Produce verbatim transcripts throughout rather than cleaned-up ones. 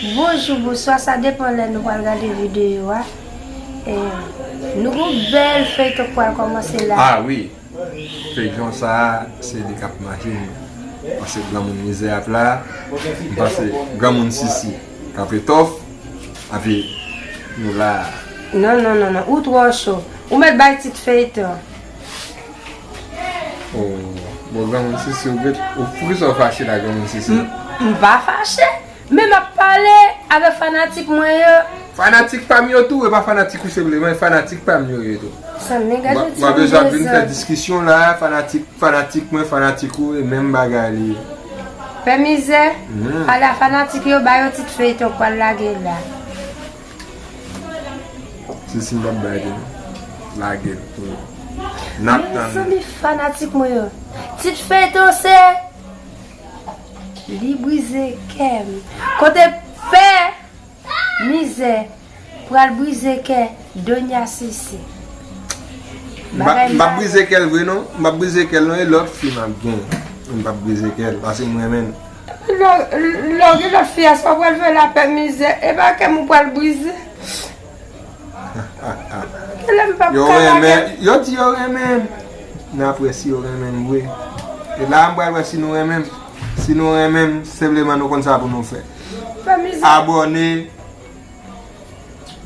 Bonjou, bonswa, sa depann lè nou pral gade videyo a. E, nou gon bèl feyton k pral kòmanse la. Ah wi, feyton sa a, se li k ap mache nou. Pase granmoun mizè ap la, m pase granmoun sisi k ap etòf, epi nou la. Non, non, non, non, ou twò cho. Ou mèt bay tit feyton. Oh, bon, granmoun sisi, ou get, ou poukisa w fache la, granmoun sisi? M, m pa fache. Men m ap pale avèk fanatik mwen yo. Fanatik pa m yo tou, e pa fanatik ou senpleman, e fanatik pa m yo ye tou. Sa m gade yon ti moun bezwen ap vin fè diskisyon la, fanatik, fanatik mwen, fanatik ou, e menm bagay li ye. Pè Mizè, pale a fanatik yo, ba yo tit feyton k pral lage la. Se si m p ap bay li non. Lage l pou nou. N ap tann. Mezanmi fanatik mwen yo. Tit feyton se Li brize kè m. Kote pè Mizè pral brize kè Donya Sisi. M p ap, m p ap brize kè l vre non. M p ap brize kè l non. E lòt fi m ap gen. M p ap brize kè l. Paske m renmen l. Lè, lè w gen lòt fi a, sa w pral fè la, pè Mizè? E pa kè m ou pral brize. Yo renmen, yo di yo renmen m. N ap wè si yo renmen m vre. E la a m pral wè si nou renmen m. Si nou renmen m, senpleman nou konn sa pou nou fè. Abòne.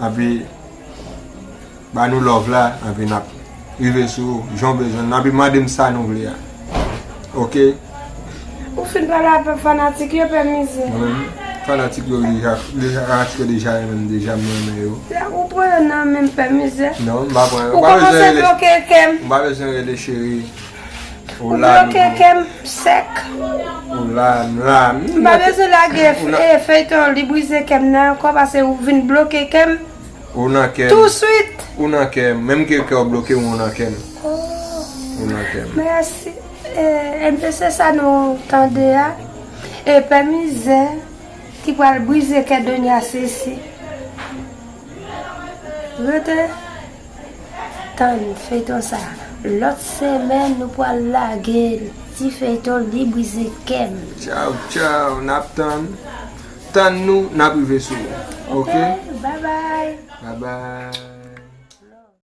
Epi ba nou love la, epi n ap rive sou ou, jan w bezwen l, epi mande m sa nou vle a. Oke? Ou fin pale avèk fanatik yo, pè Mizè? Mwen menm, fanatik yo deja, deja, fanatik yo deja renmen m, deja m renmen yo. Ou pran yo nan men m, pè Mizè? Non, m pa pran yo. Ou kòmanse bloke kè m. M pa bezwen rele cheri. Ou bloke kè m sèk. Ou la, m la. M pa bezwen lage feyton Li brize kè m nan ankò, paske ou vin bloke kè m. Ou nan kè m. Touswit. Ou nan kè m. Menm ke kè w bloke m, ou nan kè m. Ou nan kè m. Mèsi. Enben se sa nou tande a. E pè Mizè ki pral brize kè Donya Sisi. Rete tann feyton sa. Lòt semèn nou pral lage ti feyton Li brize kè m. Tchaw, tchaw, n ap tann. Tann nou, n ap rive sou ou. Oke? Oke, bye bye. Bye bye.